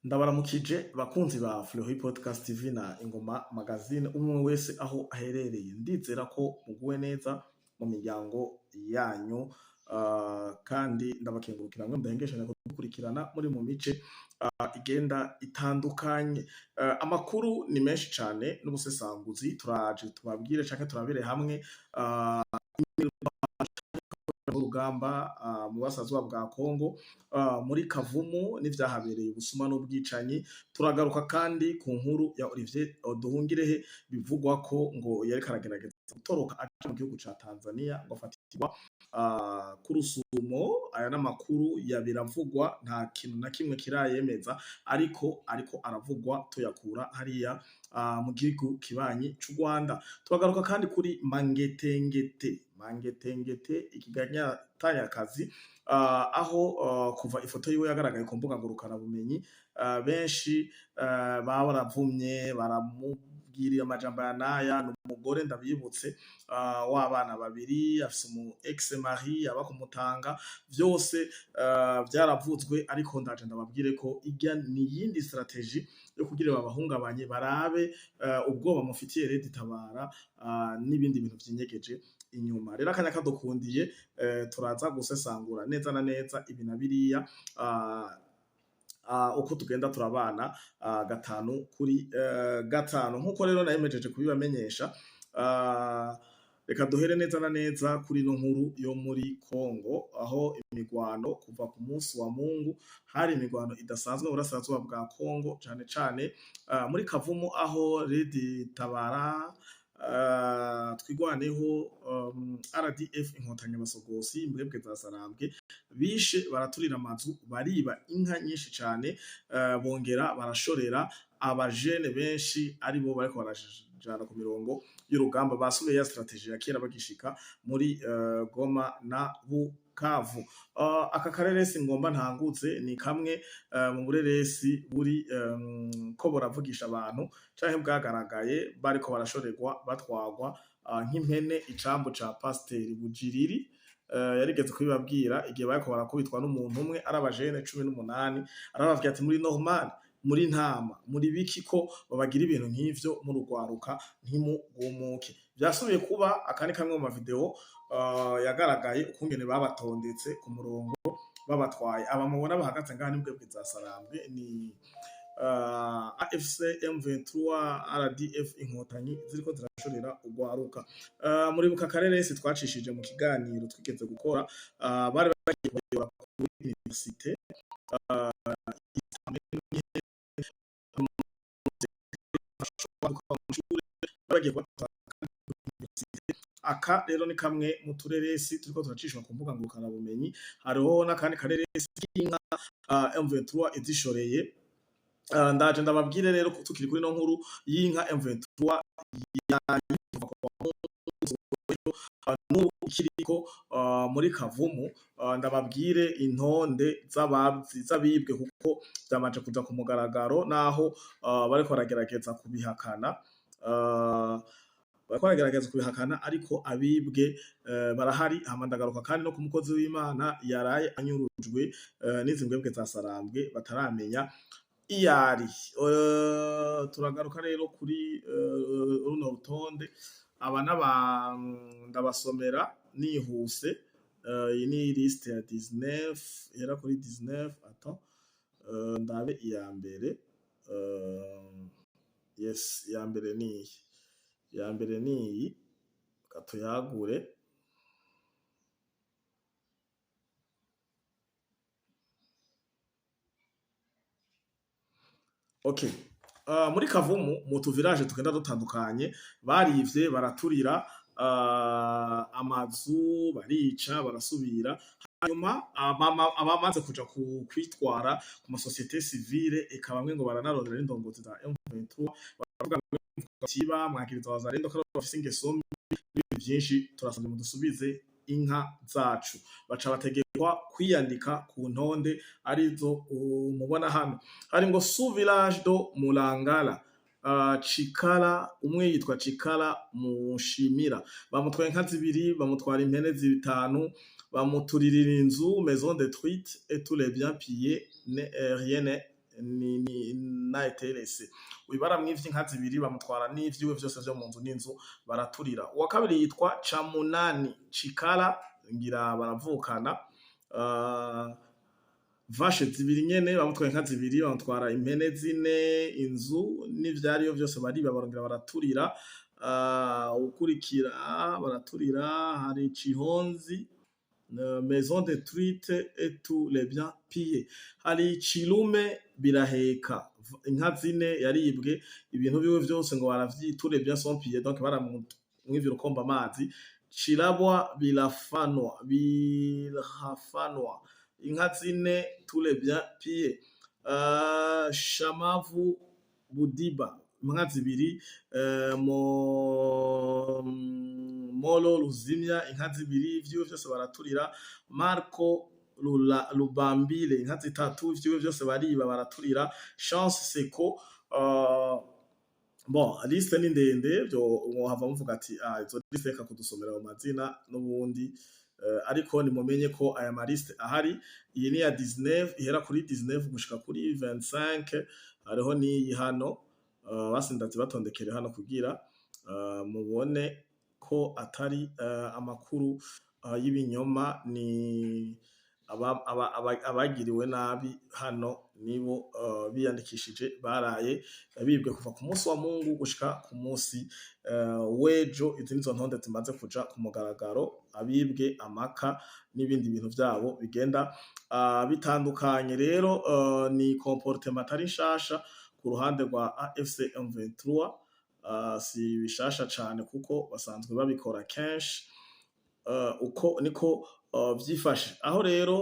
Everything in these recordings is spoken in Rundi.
Ndabaramukije bakunzi ba Fleury Podcast TV na Ingoma Magazine, umwe wese aho aherereye. Ndizera ko muguwe neza mu miryango yanyu, kandi ndabakengurukira mwe mudahengeshanya kudukurikirana muri mu mice igenda itandukanye. Amakuru ni menshi cane n'ubusesanguzi, turaje tubabwire canke turabire hamwe urugamba mu burasirazuba bwa Kongo, muri Kavumu n'ivyahabereye, ubusuma n'ubwicanyi. Turagaruka kandi ku nkuru ya Olivier Nduhungirehe, bivugwa ko ngo yariko aragerageza gutoroka aja mu gihugu ca Tanzania, ngo afatirwa ku Rusumo. Aya n'amakuru ya biravugwa, nta kintu na kimwe kirayemeza, ariko aravugwa tuyakura hariya mu gihugu kibanyi c'u Rwanda. Turagaruka kandi kuri Mangetengete, Mangetengete ikiganyatanyakazi, aho kuva ifoto yiwe yagaragaye ku mbuga ngurukana bumenyi, benshi baba baravumye, baramubwiriye amajambo aya n'aya. Ni umugore, ndabibutse, w'abana babiri, afise umu ex mari aba kumutanga, vyose vyaravuzwe. Ariko ndaje ndababwire ko irya ni iyindi stratégie yo kugira babahungabanye, barabe ubwoba mufitiye Red Tabara, n'ibindi bintu vyinyegeje inyuma. Rero akanya kadukundiye, turaza gusesangura neza na neza ibi na biriya, uko tugenda turabana gatanu kuri gatanu, nkuko rero nayemejeje kubibamenyesha. Reka duhere neza na neza kuri ino nkuru yo muri Kongo, aho imigwano kuva ku munsi wa Mungu hari imigwano idasanzwe mu burasirazuba bwa Kongo, cane cane muri Kavumu, aho Red Tabara, Twigwaneho, RDF Inkotanyi, abasogosi imbwebwe za Sarambwe, bishe baraturira amazu, bariba inka nyinshi cane, bongera barashorera abajene benshi aribo bariko barajana ku mirongo y'urugamba. Basubiye ya stratégie ya kera bagishika muri Goma na Bukavu. Aka kareresi ngomba ntangutse ni kamwe mu bureresi buri ko buravugisha abantu canke bwagaragaye bariko barashorerwa, batwagwa nk'impene. Icambu ca Pasiteri Bujiriri, yarigeze kubibabwira igihe bariko barakubitwa n'umuntu umwe ari abajene 18, arababwira ati: "Muri normal, muri ntama, muri biki ko babagira ibintu nk'ivyo murugwaruka, ntimugumuke?" Vyasubiye kuba. Aka ni kamwe mu mavideo yagaragaye ukungene babatondetse ku murongo babatwaye. Aba mubona bahagaze ngaha n'imbwebwe za Sarambwe, ni AFC M23 RDF Inkotanyi ziriko zirashorera urwaruka. Muribuka kareresi twacishije mu kiganiro twigeze gukora, bari bagiye kubayora kuri université. Bagiye kubatwara. Aka rero ni kamwe mu tureresi turiko turacishwa ku mbuga ngurukanabumenyi. Hariho n'akandi kareresi k'inka M23 izishoreye. Ndaje ndababwire rero ko tukiri kuri no nkuru y'inka M23 n'ubu ikiriko muri Kavumu, ndababwire intonde z'abibwe, kuko vyamaze kuja ku mugaragaro, naho bariko baragerageza kubihakana, bariko baragerageza kubihakana, ariko abibwe barahari. Hama ndagaruka kandi no ku mukozi w'Imana yaraye anyurujwe n'izi mbwebwe za Sarambwe, bataramenya iyari. Turagaruka rero kuri runo rutonde. Aba n'aba ndabasomera nihuse. Iyi ni liste ya 19, ihera kuri 19. Attends, ndabe iya mbere. Yes, iya mbere niyi, iya mbere niyi, katuyagure. Okay. Muri Kavumu, mu tuvillage tugenda dutandukanye, barivye, baraturira amazu, barica, barasubira. Hanyuma abamaze kuja kwitwara ku masociété civile, eka bamwe ngo baranarondera n'indongozi za M23, baravuga ngo tiba mwagiriza Wazalendo ko bafise ingeso mbi n'ibintu vyinshi, turasabye mudusubize inka zacu. Baca bategekwa kwiyandika ku ntonde, arizo mubona hano. Hari ngo sous village do Mulangala, Cikala, umwe yitwa Cikala Mushimira, bamutwaye inka zibiri, bamutwara impene zitanu, bamuturirira inzu, maison détruite et tous les biens pillés, rien n'est ni n'a été laissé. Uyu baramwivye inka zibiri, bamutwara n'ivyiwe vyose vyo mu nzu n'inzu baraturira. Uwa kabiri yitwa Camunani Cikala, ngira baravukana. Vaches zibiri nyene bamutwaye, inka zibiri, bamutwara impene zine, inzu n'ivyariyo vyose bariba, barongera baraturira. Ukurikira baraturira hari Cihonzi, maison détruite et tous les biens pillés. Hari Cilume Biraheka, inka zine yaribwe, ibintu biwe vyose ngo baravyi, tous les biens sont pillés, donc baramwivye urukomba amazi. Cirabwa Birafanwa, Birafanwa, inka zine, tous les biens pillés. Shamavu Budiba, inka zibiri. Mo Molo Ruzimya, inka zibiri, ivyiwe vyose baraturira. Marco Lubambile, inka zitatu, ivyiwe vyose bariba baraturira. Chance Seko. Bon, liste ni ndende, byo mwohava muvuga ati: "Ah, izo liste reka kudusomera mu mazina n'ubundi." Ariko nimumenye ko aya maliste ahari. Iyi ni ya 19, ihera kuri 19 gushika kuri 25. Hariho n'iyi hano. Basi ndazibatondekere hano kugira mubone ko atari amakuru y'ibinyoma. Ni abagiriwe nabi hano nibo biyandikishije, baraye bibwe kuva ku munsi wa Mungu gushika ku munsi w'ejo. Izi nizo ntonde zimaze kuja ku mugaragaro, abibwe amaka n'ibindi bintu vyabo bigenda bitandukanye. Rero ni comportement atari nshasha ku ruhande rwa AFC M23. Si bishasha cane kuko basanzwe babikora kenshi. Uko niko vyifashe. Aho rero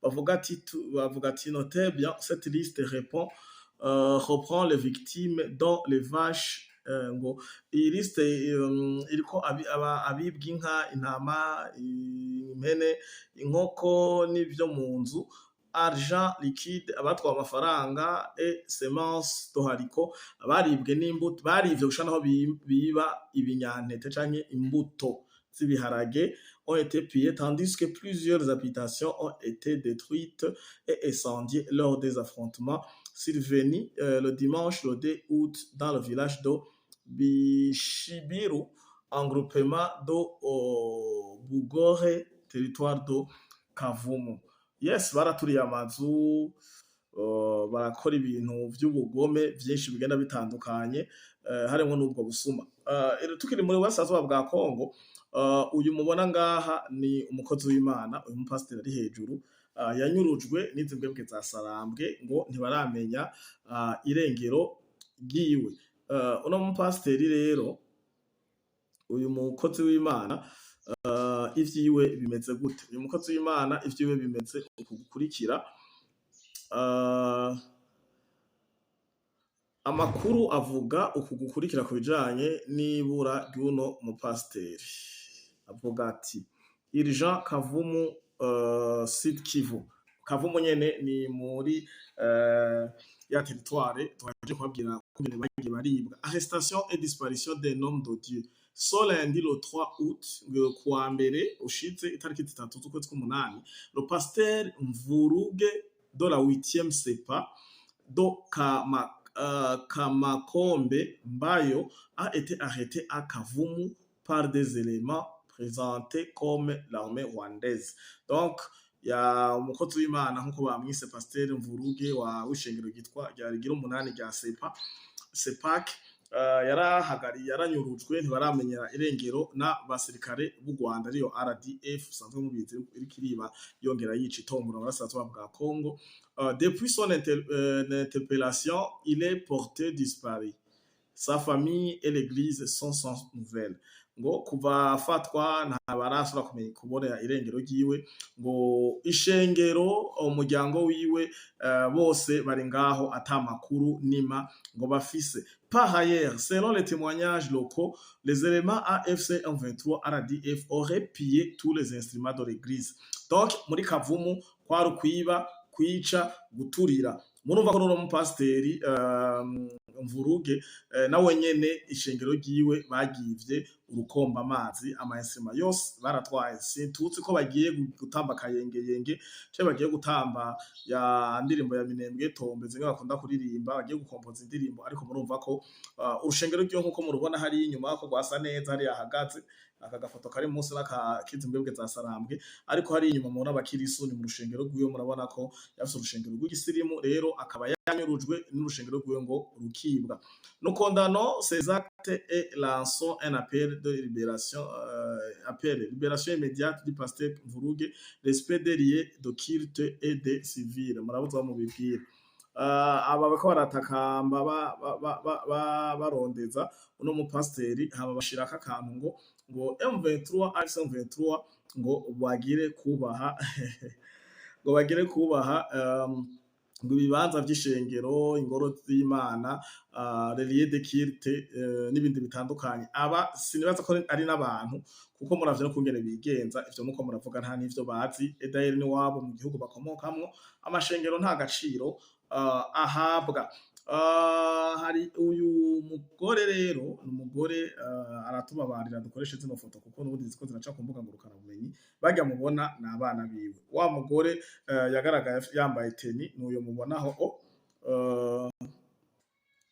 bavuga ati: "Notez bien, cette liste reprend les victimes dont les vaches." Ngo iyi liste iriko abibwa inka, intama, impene, inkoko n'ivyo mu nzu, argent liquide, abatwaye amafaranga, et semences de haricots, abaribwe n'imbuto, barivye gushika naho biba ibinyantete canke imbuto z'ibiharage, ont été pillées, tandis que plusieurs habitations ont été détruites et incendiées lors des affrontements survenus le dimanche le 2 août dans le village de Bishibiru, en groupement de Bugore, territoire de Kavumu. Yes, baraturiye amazu, barakora ibintu vy'ubugome vyinshi bigenda bitandukanye, harimwo n'ubwo busuma. Tukiri muri burasirazuba bwa Kongo, uyu mubona ngaha ni umukozi w'Imana, uyu mupasiteri ari hejuru, yanyurujwe n'izi mbwebwe za Sarambwe, ngo ntibaramenya irengero ryiwe. Uno mupasiteri rero, uyu mukozi w'Imana, ivyiwe bimeze gute? Uyu mukozi w'Imana ivyiwe bimeze uku gukurikira. Amakuru avuga uku gukurikira ku bijanye n'ibura ry'uno mupasiteri. Avuga ati: "Urgent Kavumu, Sud Kivu." Kavumu nyene ni muri ya territoire twaje kubabwira kungene bagiye baribwa. Arrestation et disparition d'un homme de Dieu. Ce lundi le 3 août, ngo kuwa mbere ushize itariki 3 z'ukwezi k'umunani, le pasteur Mvuruge de la 8e CEPAC de Kamakombe Mbayo a été arrêté à Kavumu par des éléments présentés comme l'armée rwandaise. Donc ya umukozi w'Imana nkuko bamwise Pasteur Mvuruge wa w'ishengero ryitwa rya rigira umunani rya Sepa Sepak, yarahagari yaranyurujwe, ntibaramenya irengero, n'abasirikare b'u Rwanda, ariyo RDF usanzwe mubizi iriko iriba yongera yica itombora mu burasirazuba bwa Congo. Depuis son interpellation, il est porté disparu. Sa famille et l'église sont sans nouvelles. Ngo kuva afatwa ntabarasubira kumenya kubona irengero ryiwe, ngo ishengero, umuryango wiwe, bose bari ngaho ata makuru nima ngo bafise. Par ailleurs, selon les témoignages locaux, les éléments AFC M23 RDF auraient pillé tous les instruments de l'église. Donc muri Kavumu kwari ukwiba, kwica, guturira. Murumva ko n'uno mupasiteri Mvuruge, nawe nyene ishengero ryiwe bagivye. Urukomba amazi, ama instruments yose baratwaye. Situzi ko bagiye gutamba akayengeyenge canke bagiye gutamba ya ndirimbo ya Minembwe Tombe, zimwe bakunda kuririmba, bagiye gukompoza indirimbo. Ariko murumva ko urushengero rwiwe, nkuko murubona hariya inyuma, ko rwasa neza hariya ahagaze. Aka gafoto kari munsi n'aka kizi mbwebwe za Sarambwe, ariko hari inyuma mubona abakirisu ni mu rushengero rwiwe. Murabona ko yafise urushengero rw'igisirimu, rero akaba yanyurujwe n'urushengero rwiwe ngo rukibwa. Nous condamnons ces actes et lançons un appel de libération, appel libération immédiate du pasteur Mvuruge, respect des lieux de culte et des civils. Murabuza mubibwira. Aba bariko baratakamba barondeza uno mupasiteri, hama bashirako akantu ngo M23 AFC M23 ngo bagire kubaha ngo ibibanza vy'ishengero, ingoro z'Imana, les lieux de culte, n'ibindi bitandukanye. Aba sinibaza ko ari n'abantu, kuko muravye no kungene bigenza, ivyo muko muravuga nta n'ivyo bazi. Edayeri ni wabo mu gihugu bakomokamwo, amashengero nta gaciro ahabwa. Hari uyu mugore rero, ni umugore, aratubabarira dukoreshe zino foto kuko n'ubundi ziko ziraca ku mbuga ngurukanabumenyi. Barya mubona ni abana biwe. Wa mugore yagaragaye yambaye tenue n'uyo mubonaho.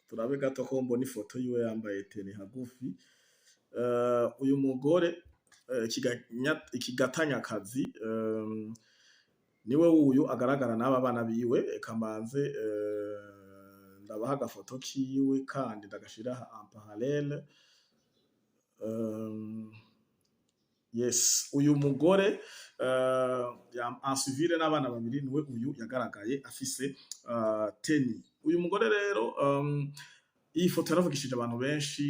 Turabe gato ko mbona ifoto yiwe yambaye tenue hagufi. Uyu mugore, ikigatanyakazi, niwe wuyu agaragara n'aba bana biwe. Eka mbanze ndabaha agafoto kiwe kandi ndagashira en parallèle. Yes, uyu mugore en civil n'abana babiri, niwe uyu yagaragaye afise tenue. Uyu mugore rero, iyi foto yaravugishije abantu benshi,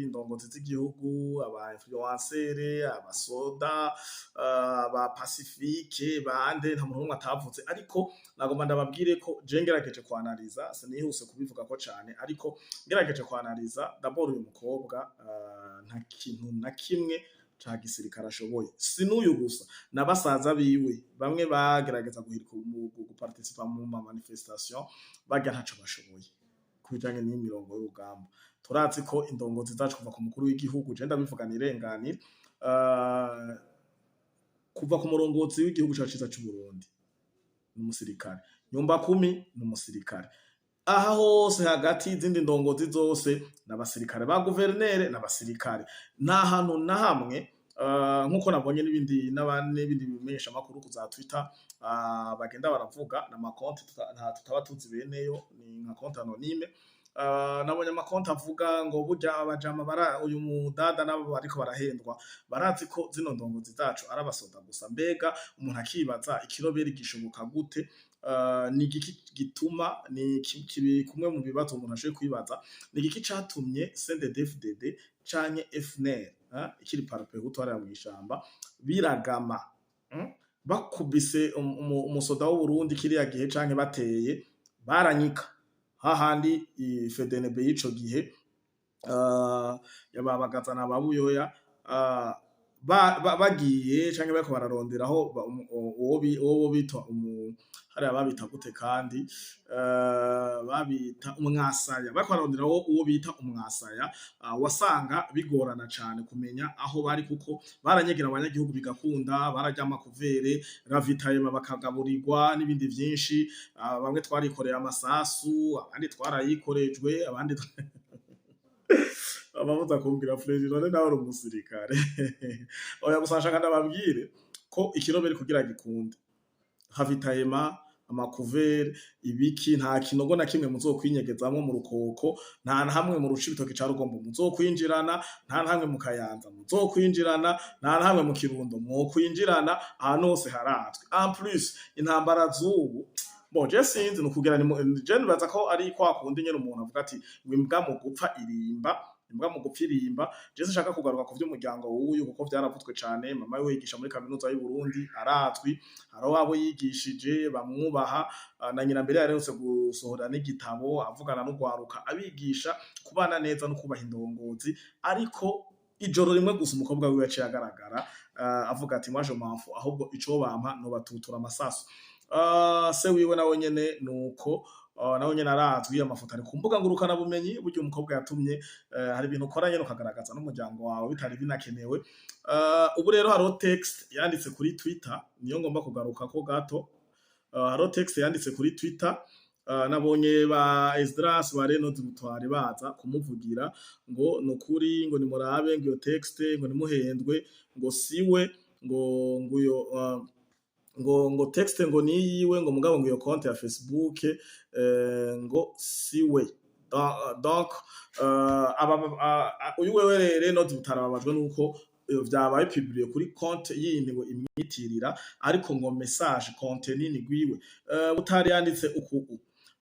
indongozi z'igihugu, aba influenceurs, abasoda, aba pacifique, bande, nta muntu n'umwe atavuze. Ariko nagomba ndababwire ko je ngerageje kwanaliza, sinihuse kubivuga ko cane, ariko ngerageje kwanaliza, d'abord uyu mukobwa nta kintu na kimwe ca gisirikare ashoboye. Si n'uyu gusa, na basaza biwe bamwe bagerageza guhirika guparticipa mu ma manifestation, barya ntaco bashoboye ku bijanye n'imirongo y'urugamba. Turazi ko indongozi zacu, kuva ku mukuru w'igihugu, je ndabivuga nirenganire, kuva ku murongozi w'igihugu cacu ciza c'Uburundi ni umusirikare, nyumba kumi ni umusirikare, aha hose hagati izindi ndongozi zose n'abasirikare, ba guverinere n'abasirikare. Nta hantu na hamwe, nkuko nabonye n'ibindi n'ibindi bimenyesha makuru ku za Twitter, bagenda baravuga n'amakonti tutaba tuzi beneyo, ni nka konti anonyme. Nabonye amakonti avuga ngo burya abajama bara uyu mudada nabo bariko barahendwa, barazi ko zino ndongozi zacu ari abasoda gusa. Mbega umuntu akibaza, ikiroberi gishoboka gute? Ni igiki gituma, ni kumwe mu bibazo umuntu ashoboye kwibaza, ni igiki catumye CNDD-FDD canke FNL, ikiri Palipehutu hariya mw'ishamba, biragama, Bakubise umusoda w'Uburundi kiriya gihe canke bateye, baranyika hahandi FDNB y'ico gihe, yababagaza na babuyoya, bagiye canke bariko bararonderaho uwo bita hariya babita gute kandi, babita umwasaya, bariko bararonderaho uwo bita umwasaya, wasanga bigorana cane kumenya aho bari, kuko baranyegera abanyagihugu bigakunda, bararyama kuvere ravitaillement, bakagaburirwa n'ibindi vyinshi. Bamwe twarikoreye amasasu, abandi twarayikorejwe, abandi ababuza kumbwira Freddy, none nawe uri umusirikare? Oya, gusa nshaka ndababwire ko ikiroberi kugira gikunde, ravitaillement, amakuvere, ibiki, nta kinogo na kimwe muzokwinyegezamwo mu Rukoko, nta na hamwe mu Rucibitoke ca Rugombo muzokwinjirana, nta na hamwe mu Kayanza muzokwinjirana, nta na hamwe mu Kirundo mwokwinjirana, ahantu hose harazwi. En plus intambara z'ubu, bon, je sinzi, nukugira ni je nibaza ko ari kwa kundi nyene umuntu avuga ati ngo imbwa mu gupfa irimba, imbwa mu gupfa irimba. Je sinshaka kugaruka ku vy'umuryango w'uyu kuko vyaravuzwe cane. Mama wiwe yigisha muri kaminuza y'u Burundi, arazwi, hariho abo yigishije bamwubaha, na nyina mbere yaherutse gusohora n'igitabo avugana n'urwaruka, abigisha kubana neza no kubaha indongozi. Ariko ijoro rimwe gusa umukobwa wiwe yaciye agaragara, avuga ati: "Moi je m'en fous, ahubwo ico bampa no batutura amasasu." Se wiwe nawe nyene nuko. Nawe nyene arazwi, amafoto ari ku mbuga ngurukana bumenyi. Burya umukobwa yatumye hari ibintu ukora nyene ukagaragaza n'umuryango wawe bitari binakenewe. Ubu rero hariho text yanditse kuri Twitter, niyo ngomba kugarukako gato. Hariho text yanditse kuri Twitter. Nabonye ba Esdras, ba Renaud Butwari baza kumuvugira ngo nukuri, ngo nimurabe, ngo iyo texte, ngo nimuhendwe, ngo siwe, ngo uyo ngo texte ngo niyiwe, ngo mugabo ngo iyo compte ya Facebook ngo siwe. Donc uyu wewe Renaud Butara ababajwe nuko vyabaye publié kuri compte yindi ngo imwitirira, ariko ngo message contenu ni gwiwe. Butari yanditse uku: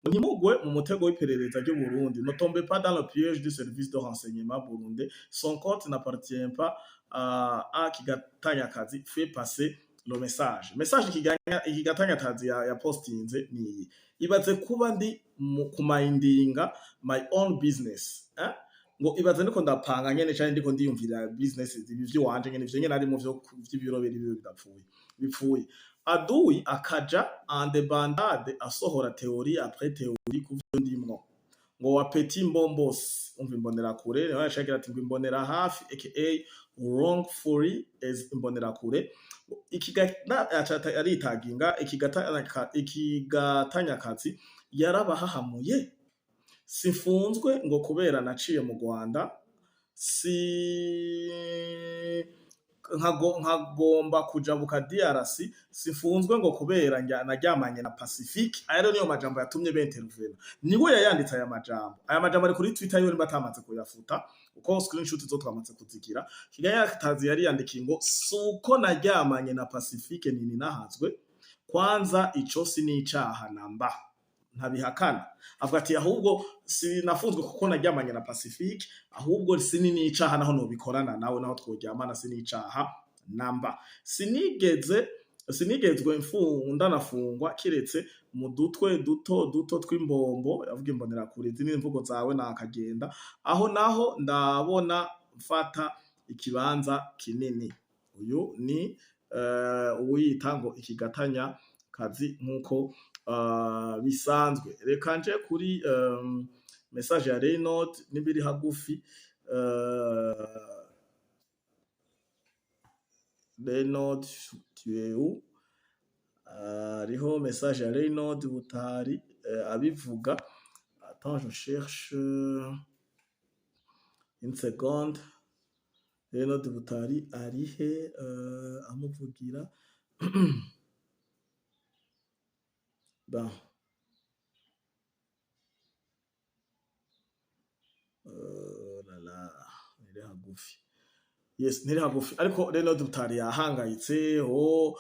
"Ntimugwe mu mutego w'iperereza ry'u Burundi, ne tombez pas dans le piège du service de renseignement burundais, son compte n'appartient pas à Kigatanyakazi, fait passer le message." Message Kigatanyakazi ya postinze ni: "Ibaze kuba ndi kumindinga my own business, eh? Ngo ibaze ndiko ndapanga nyene canke ndiko ndiyumvira business ibi vy'iwanje nyene, ivyo nyene ari mu vyo vy'ibiroberi biwe bidapfuye bipfuye, adui akaja en débandade asohora théorie après théorie ku vyo ndimwo." Ngo wa petit mbombos, umva, imbonera kure niwe yashagira ati ngo imbonera hafi, aka wrongfully as imbonera kure. Aritaginga ikigatanyakazi yarabahahamuye. "Sifunzwe ngo kubera naciye mu Rwanda, si nkagomba kujabuka DRC, sifunzwe ngo kubera naryamanye na Pacifique." Aya rero niyo majambo yatumye benteruvena. Niwe yayanditse aya majambo. Aya majambo ari kuri Twitter yiwe, nimba atamaze kuyafuta, kuko screenshot zo twamaze kuzigira. Kigali yari yandikiye ngo suko naryamanye na Pacifique nini nahazwe, kwanza ico si n'icaha namba ntabihakana. Avuga ati ahubwo sinafunzwe kuko naryamanye na Pacifique, ahubwo sini n'icaha naho nobikorana nawe, naho tworyamana sinicaha namba. Sinigeze, sinigezwe ndanafungwa kiretse mu dutwe duto duto tw'imbombo. Yavuga imbonerakure, izi ni imvugo zawe nakagenda aho naho ndabona mfata ikibanza kinini. Uyu ni uwiyita ngo ikigatanya kazi nk'uko bisanzwe. Reka nje kuri message ya Reynolds n'ibiri hagufi. Reynolds, tu es où? Hariho message ya Reynolds Butari abivuga. Attends, je cherche une seconde. Reynolds Butari arihe amuvugira? Bon. Là là, ntiri hagufi. Yes, ntiri hagufi, ariko Reynolds Butari yahangayitse ho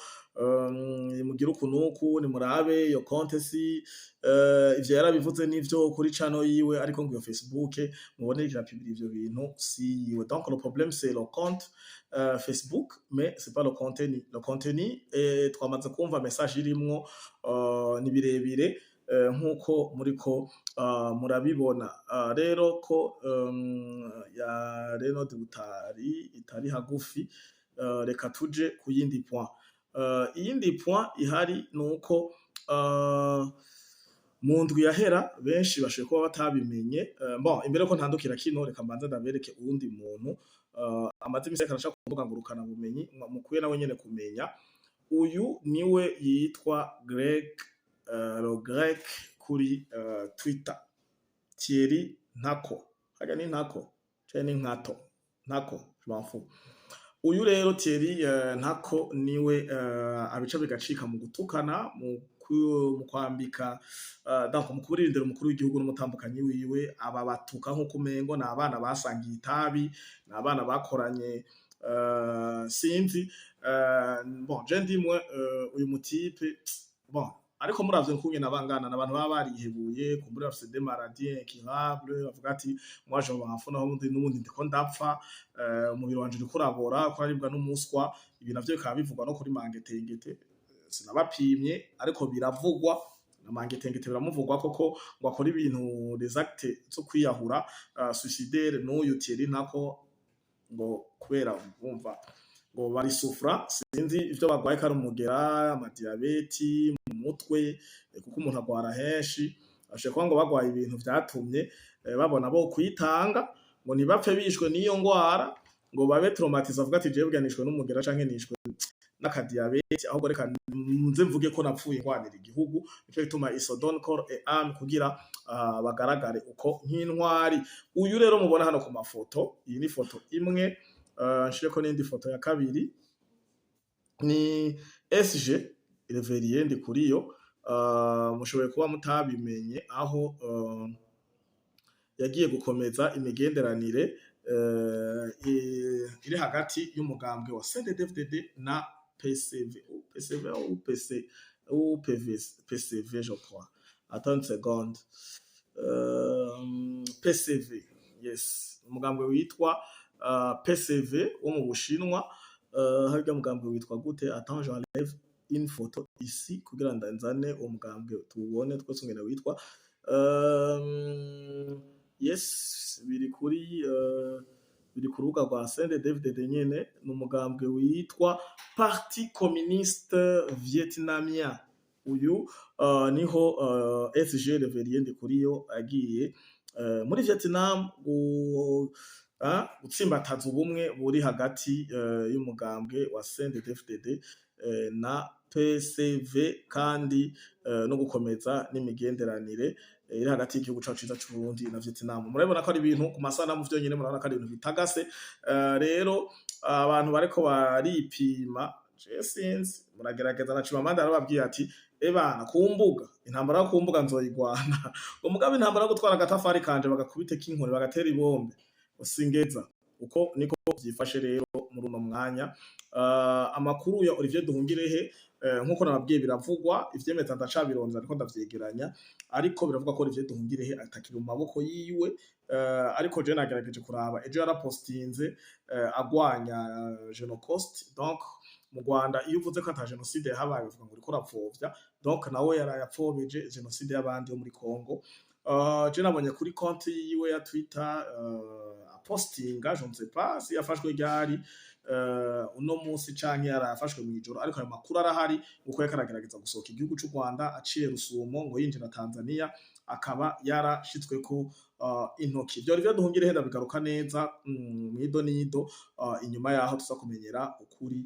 mugire uku nuku, nimurabe iyo compte si ivyo yarabivuze nivyo kuri channel yiwe, ariko ngo iyo Facebook mubone iriko irapublier ivyo bintu si yiwe. Donc le problème, c'est le compte Facebook, mais c'est pas le contenu. Le contenu, twamaze kumva message irimwo, ni birebire nkuko muriko murabibona. Rero ko ya Reynolds Butari itari hagufi, reka tuje ku yindi point. Iyindi point ihari nuko mu ndwi yahera benshi bashoboye kuba batabimenye. Bon, imbere ko ntandukira kino, reka mbanze ndabereke uwundi muntu amaze imisi ariko araca ku mbuga ngurukana bumenyi, mukwiye nawe nyene kumenya. Uyu niwe yitwa Greg, le Grec kuri Twitter, Thierry Ntako. Harya ni Ntako canke ni Nkato? Ntako, je m'en fous. Uyu rero Thierry Ntako niwe abica bigacika mu gutukana, mu kwambika, donc mu kurindira umukuru w'igihugu n'umutambukanyi wiwe. Aba batuka nk'uko umengo ni abana basangiye itabi, ni abana bakoranye, sinzi. Bon, je ndimwe uyu mutipe, bon, ariko muravye nkungene abangana n'abantu baba barihebuye, kumbure bafise des maladies incurables, bavuga ati: "Moi, je m'en fous, naho n'ubundi ndiko ndapfa, umubiri wanje uriko urabora ko aribwa n'umuswa." Ibi navyo bikaba bivugwa no kuri Mangetengete. Sinabapimye, ariko biravugwa na Mangetengete, biramuvugwa koko ngo akora ibintu, des actes zo kwiyahura, suicidaire. N'uyu Thierry Ntako ngo kubera bumva ngo barisufra, sinzi ivyo bagwaye, ko ari umugera, amadiyabeti mu mutwe, kuko umuntu agwara henshi. Bashobora kuba ngo bagwaye ibintu vyatumye babona bo kwitanga ngo ntibapfe bishwe n'iyo ngwara, ngo babe traumatisés, avuga ati: "Jewe burya nishwe n'umugera canke nishwe n'akadiyabete, ahubwo reka nze mvuge ko napfuye ngwanira igihugu." Nico gituma ils se donnent corps et âme kugira bagaragare uko nk'intwari. Uyu rero mubona hano ku mafoto, iyi ni foto imwe, nshireko n'indi foto ya kabiri, ni SG Révérien Ndikuriyo. Mushoboye kuba mutabimenye, aho yagiye gukomeza imigenderanire iri hagati y'umugambwe wa CNDD-FDD na PCV, PCV ou PC ou PV, PCV je crois, attends une seconde, PCV, yes, umugambwe witwa PCV wo mu Bushinwa. Harya mugambwe witwa gute? Attends, j'enlève une photo ici kugira ndanzane uwo mugambwe tuwubone twese ingene witwa. Yes, biri ku rubuga rwa CNDD-FDD nyene, ni umugambwe witwa Parti Communiste Vietnamien. Uyu niho SG Révérien Ndikuriyo agiye muri Vietnam gutsimbataza ubumwe buri hagati y'umugambwe wa CNDD-FDD na PCV, kandi no gukomeza n'imigenderanire iri hagati y'igihugu cacu ciza c'Uburundi na Vietnam. Murabibona ko ari ibintu ku masanamu vyonyene, murabona ko ari ibintu bitagase. Rero abantu bariko baripima, je sinzi, muragerageza na Chimamanda yarababwiye ati: "Ebana, ku mbuga, intambara yo ku mbuga nzoyigwana, ngo mugabo intambara yo gutwara agatafari kanje bagakubite k'inkoni, bagatera ibombe, singeza." Uko niko vyifashe rero muri uno mwanya. Amakuru ya Olivier Nduhungirehe, nkuko nababwiye, biravugwa, ivyemeza ndacabironza, ariko ndavyegeranya, ariko biravuga ko Olivier Nduhungirehe atakiri mu maboko yiwe. Ariko je nagerageje kuraba, ejo yarapostinze agwanya Genocost. Donc mu Rwanda iyo uvuze ko ata génocide yahabaye, bavuga ngo uriko urapfovya. Donc nawe yarayapfobeje génocide y'abandi yo muri Congo. Je nabonye kuri konti yiwe ya Twitter apostinga, je ne sais pas si yafashwe ryari, uno munsi canke yarafashwe mw'ijoro, ariko ayo makuru arahari uko yariko aragerageza gusohoka igihugu c'u Rwanda aciye Rusumo ngo yinjira Tanzania, akaba yarashitsweko intoki. Ivyo Olivier Nduhungirehe ndabigaruka neza mwido nido inyuma yaho tuza kumenyera ukuri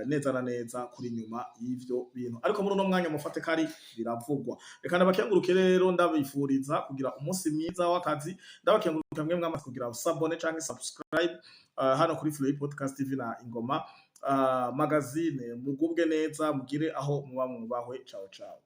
neza na neza kuri nyuma y'ivyo bintu, ariko muri uno mwanya mufate kari biravugwa. Reka ndabakenguruke rero, ndabifuriza kugira umunsi mwiza w'akazi. Ndabakenguruka mwe mwamaze kugira s'abonner canke subscribe hano kuri Free Podcast TV na Ingoma Magazine. Mugubwe neza, mugire aho muba mwubahwe. Ciao ciao.